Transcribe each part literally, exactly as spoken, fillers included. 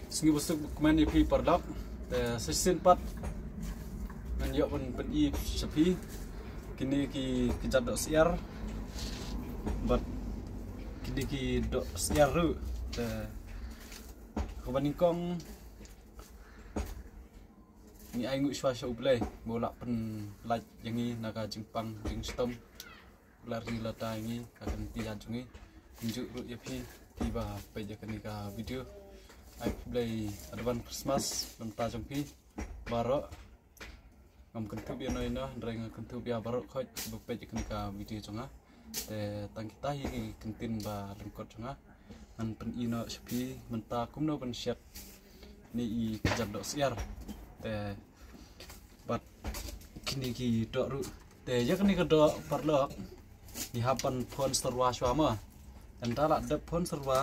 Sngi basuk kmen ïa phi paralok. Te sa shisien pat ngan ïoh ban pyni sha phi kine ki kjat dohsyiar bad kine ki dohsyiar ruh. Te kaba nyngkong ngi ai nguh shuwa sha U Blei ba u la pynlait ïa ngi na ka jingpang jingshitom. La ri la tai ngi ka kynti ïa jong ngi. Kumjuh ruh ïa phi kiba peit ïa kane ka video. Ai khublei advance Christmas na ka bynta jong phi baroh. Ngam kynthup ïa no ïa no, hynrei nga kynthup ïa baroh khoit kiba peit ïa kane ka video jong nga. Te tang kita hi ki kyntien ba lyngkot jong nga. Ngan pyni noh sha phi mynta kumno ban shet ine i kjat dohsyiar. Te bad kine ki doh ruh. Te ïa kane ka doh paralok ngi hap ban phon syrwa shuwa mo. Te mynta la dep phon syrwa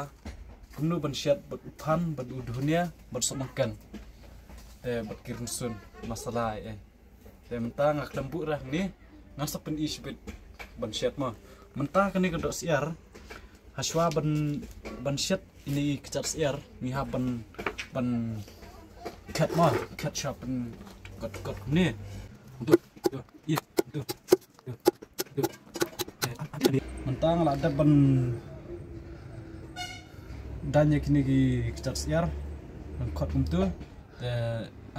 kumno ban shet bad u phan bad u dhunia bad sohmynken. Te bad ki rynsun masala eh. Te mynta nga khlem buh rah hangne, ngan sa pyni shibit ban shet mo. Mynta kane ka dohsyiar, ha shuwa ban, ban shet ine i kjat syiar ngi hap ban, ban khet mo, khet shuwa ban kot kot kumne. Mynta nga la dep ban daiñ ïa kine ki kjat syiar ban kot kumtu. Te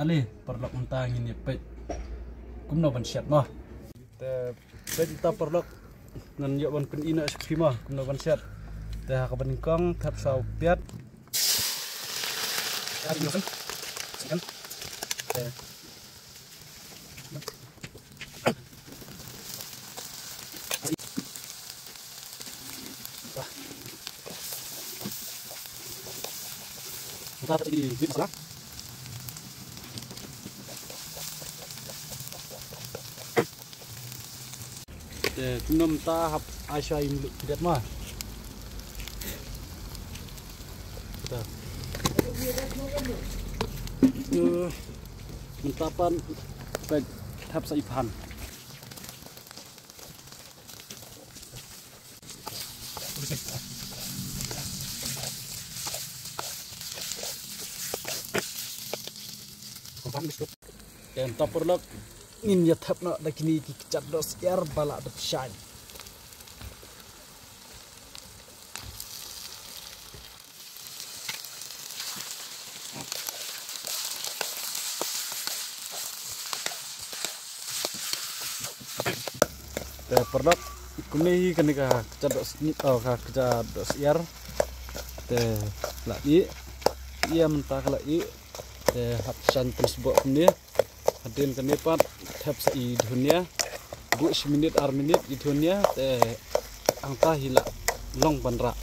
ale paralok mynta ngin ïa peit kumno ban shet mo. Te peit mynta paralok ngan ïoh ban pyni noh sha phi mo kumno ban shet. Te ha kaba nyngkong thep shuwa u piat. Te Te kumno mynta hap ai shuwa ïa u mluh phi dep ma. Te mynta pat peit thep sa i phan. Te mynta paralok ngin ïa thep noh da kine ki kjat dohsyiar ba la dep shaiñ. Te paralok kumne hi kane ka kjat dohsyiar, oh, ka kjat dohsyiar. Te la ih, ih mynta ka la ih. Te hap shaiñ pynsboh kumne. Hadien kane pat thep sa i dhunia. Buh shi minit ar minit i dhunia te hangta hi la long ban rah.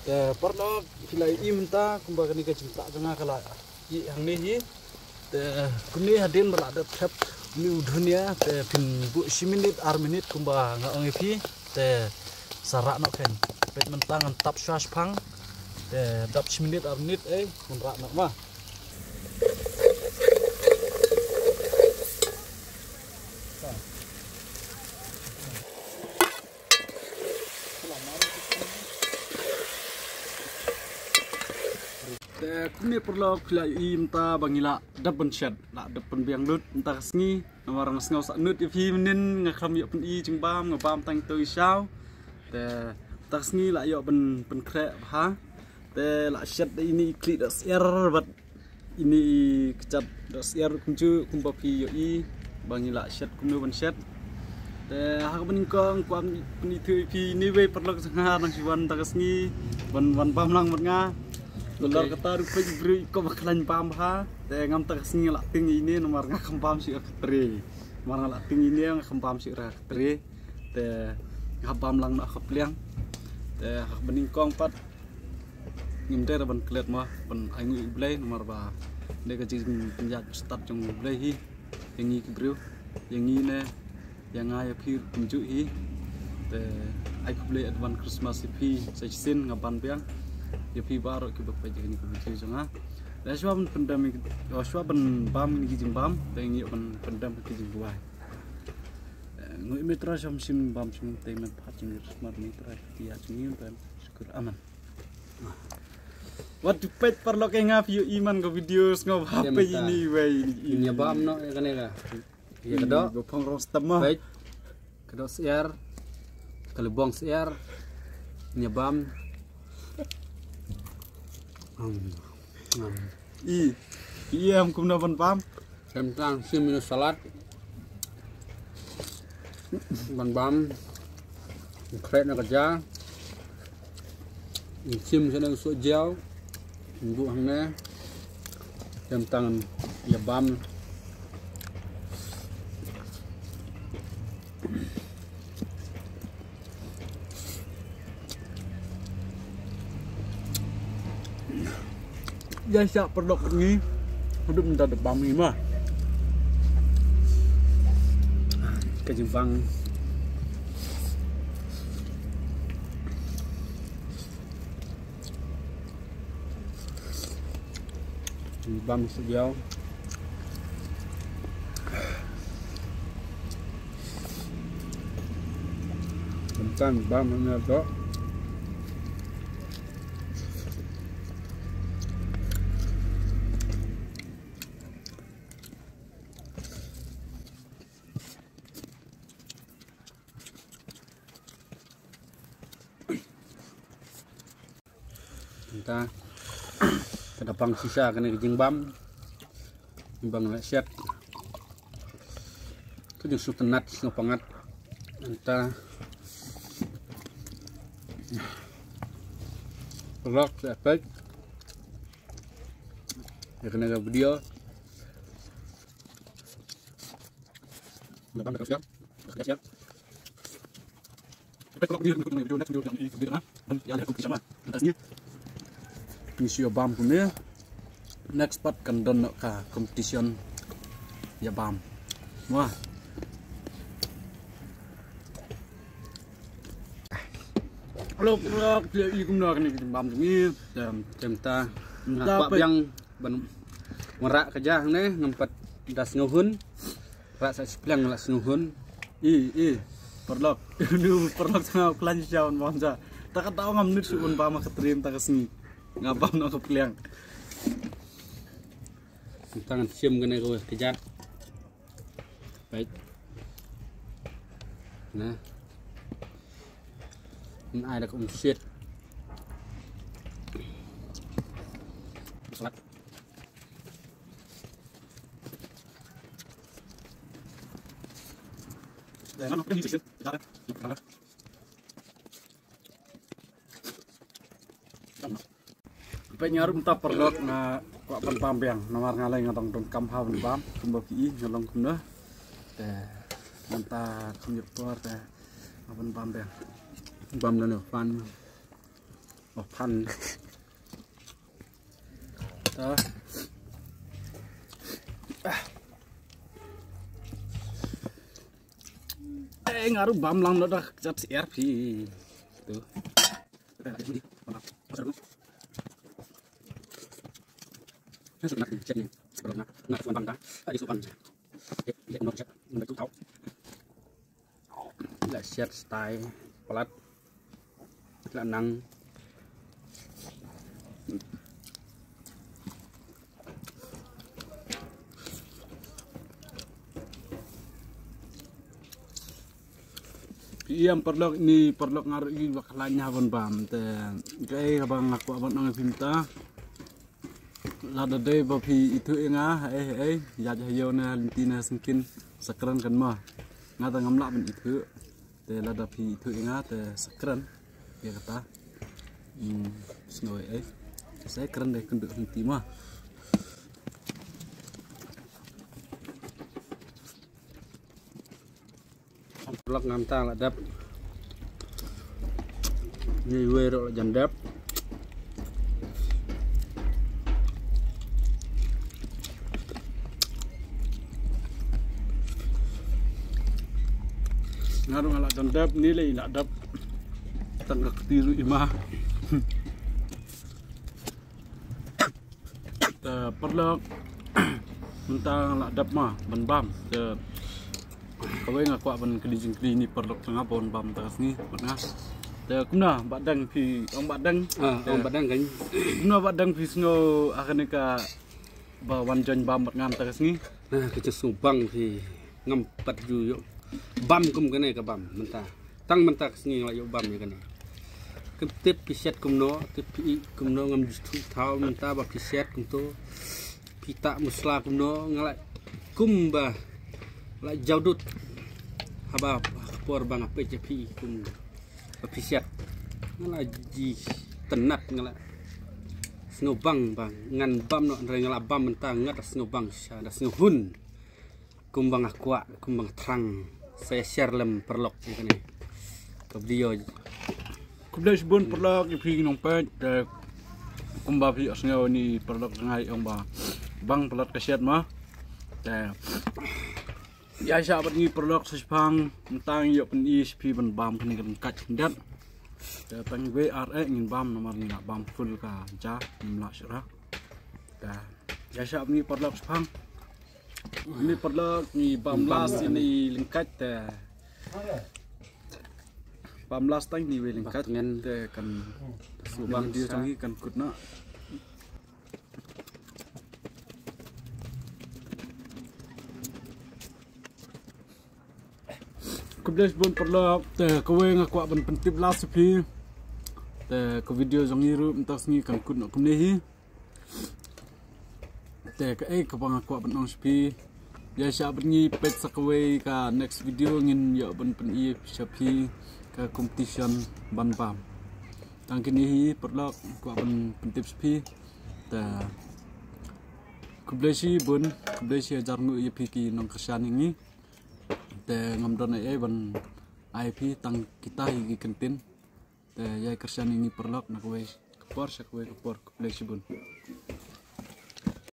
Te paralok phi la ïohi mynta kumba kane ka jingtah jong nga ka la ih hangne hi. Te kumne hadien ba la dep thep ine u dhunia te phin buh shi minit ar minit kumba nga ong ïa phi. Te sa rah noh keiñ. Peit mynta ngan tap shuwa shaphang. Te dap shi minit ar minit eh ngan rah noh ma. Te kumne paralok phi la ïohi mynta ba ngi la dep ban shet, la dep pynbiang lut mynta ka sngi. Namar nga sngew sah nud ïa phi mynnin nga khlem ïoh pyni jingbam, nga bam tang ito i shaw. Te mynta ka sngi la ïoh ban pynkhreh bha. Te la shet da ine i khlieh dohsyiar bad ine i kjat dohsyiar kumjuh kumba phi ïohi ba ngi la shet kumno ban shet. Te ha kaba nyngkong kwah pyni ïa phi ine wei paralok jong nga nang shu wan mynta ka sngi ban wan bam lang bad nga. Nalor kata ruh peit briew i kop ba khlaiñ bam bha. Te ngam mynta ka sngi nga la tieng ine namar nga kham bam shuh ka tre. Namar nga la tieng ine nga kham bam shuh ka tre. Te nga hap bam lang noh ha ka pliang. Te ha kaba nyngkong pat ngim dei ban klet mo ban ai nguh ïa U Blei namar ba dei ka jingpynïaid stad jong U Blei hi ïa ngi ki briew, ïa ngi ne ïa nga ïa phi kumjuh hi. Te ai khublei advance Christmas ïa phi sa shisien nga ban biang. ïa phi baroh kiba peit ïa kane ka video jong nga. Te shuwa ban pyndem, shuwa ban bam kine ki jingbam, te ngin ïa ban pyndem ki jingduwai. Eh, nguh ïa me Trai sha u mynsiem bam jong ngi, te men phat jingïasumar me Trai, te ïa jong ngi, te shukur, amen. Wat ju peit paralok, ïa nga phi ïohi man ka video sngewbha peit ïa ine iwei. Ïa bam noh ïa kane ka. Ïa ka doh. Ba phong rong stem ma. Peit. Ka doh syiar. Ka lubong syiar. Ïa bam. Hmm. Hmm. I. I em kumno ban bam. Khlem tang shim ïa u salad. Ban bam. Khreh na ka ja. Shim sha nang suh jiaw. Buh hangne. Khlem tang ïa bam. Ïa sha paralok ngi. Haduh mynta da bam ngi ma. Ka jingbam. Bam shu diaw. Bam kan bam hanya tok. Mynta ka da pang shisha kane ka jingbam. Jingbam la shet. Ka jingsngewtynnat sngewpangat. Mynta vlog sa peit. Ïa kane ka video. Ngi shu bam kumne. Next part kan don noh ka competition ïa bam. Wah. Hello, hello, ïa i kumno kane ka bam ngi. Tem, tem ta. Mynta pa biang ban wanrah ka ja hangne, ngam pat da sngewhun. Rah sa shi pliang la sngewhun. I, i. Paralok. Inu paralok sa nga klan sha wan bam ja. Ta ka tau ngam nut shu wan bam ka trim ta ka sngi. Nga bam na ka pliang. Tang shim kane ka kjat. Peit. Na. Ngan ai da ka um shit. Salad. Peit nga ruh mynta paralok nga kwah ban bam biang namar nga lei nga dang donkam ha ban bam kumba phi i nga long kumno. Te mynta kham ïoh por te nga ban bam biang. Bam lano fan. Oh, fan. Ta. Ah. Eh, nga ruh bam lang noh da kjat syiar phi. Tu. La shet style palat. La nang. Ïa paralok, ni paralok nga ruh i ba khlaiñ ha ban bam te. Kaei kaba nga kwah ban ong ïa phi mynta. Lada dei ba phi ithuh ïa nga, eh, eh, ïa ha ïew ne ha lynti ne ha syngkien, sa kren kan mo. Nga te ngam lah ban ithuh. Te lada phi ithuh ïa nga te sa kren ïa kata. Hmm, sngew ei ei. Sa kren dei kynduh lynti mo. Paralok, ngam ta la dep. Ngi wei ruh la jan dep. Nga ruh nga la jan dep, ni lei la dep. Tang ka kti ruh i ma. Paralok, mynta nga la dep ma ban bam. Te kawei nga kwah ban kylli jingkylli ïa i paralok tang ha ban bam mynta ka sngi bad nga. Te kumno Bah Deng phi, ong Bah Deng. Ah, ong Bah Deng kan. Kumno Bah Deng phi sngew ha kane kaba wan join bam bad nga mynta ka sngi? Nah, ka jingsngewbang phi ngam pat ju ïoh bam kum kane ka bam mynta. Tang mynta ka sngi nga la ïoh bam ïa kane. Kam tip phi shet kumno, tip phi ïeit kumno, ngam ju sngewthuh mynta ba phi shet kumto. Phi tah musla kumno, nga la kumba la jaw dud. Haba ha ka por ba nga peit ïa phi kumba phi shet, nga la jied tynnat, nga la sngewbang ba ngan bam noh, hynrei nga la bam mynta, nga da sngewbang shisha, da sngewhun. Kumba nga kwah, kumba nga thrang. Sa ïa share lem paralok ïa kane ka video. Khublei shibun paralok ïa phi ki nongpeit. Te kumba phi ïohsngew ïa i paralok jong nga, i ong ba bang palat ka shet ma. Te ïaishah bad ngi paralok sa shiphang, mynta ngi ïoh pyni sha phi ban bam kane ka lyngkait khyndiat. Te tang wei ar eh ngin bam, namar ngi la bam full ka ja, ngim lah shuh. Te ïaishah bad ngi paralok shiphang. Ngi paralok ngi bam last ïa i lyngkait te. Bam last tang ïa i lyngkait. Te kan, bam video jong ngi kan kut noh. Khublei shibun paralok, te kawei nga kwah ban pyntip last sha phi. Te ka video jong ngi ruh mynta ka sngi kan kut noh kumne hi. Te kaei kaba nga kwah ban ong sha phi, ïaishah bad ngi peit sa kawei ka next video, ngin ïoh ban pyni sha phi ka competition ban bam. Tang kine hi paralok kwah ban pyntip sha phi. Te khublei shibun, khublei shihajar nguh ïa phi ki nongkyrshan ïa ngi. Te ngam don ei ei ban ai phi, tang kita hi ki kyntien. Te ïai kyrshan ïa ngi paralok na kawei ka por sha kawei ka por. Khublei shibun.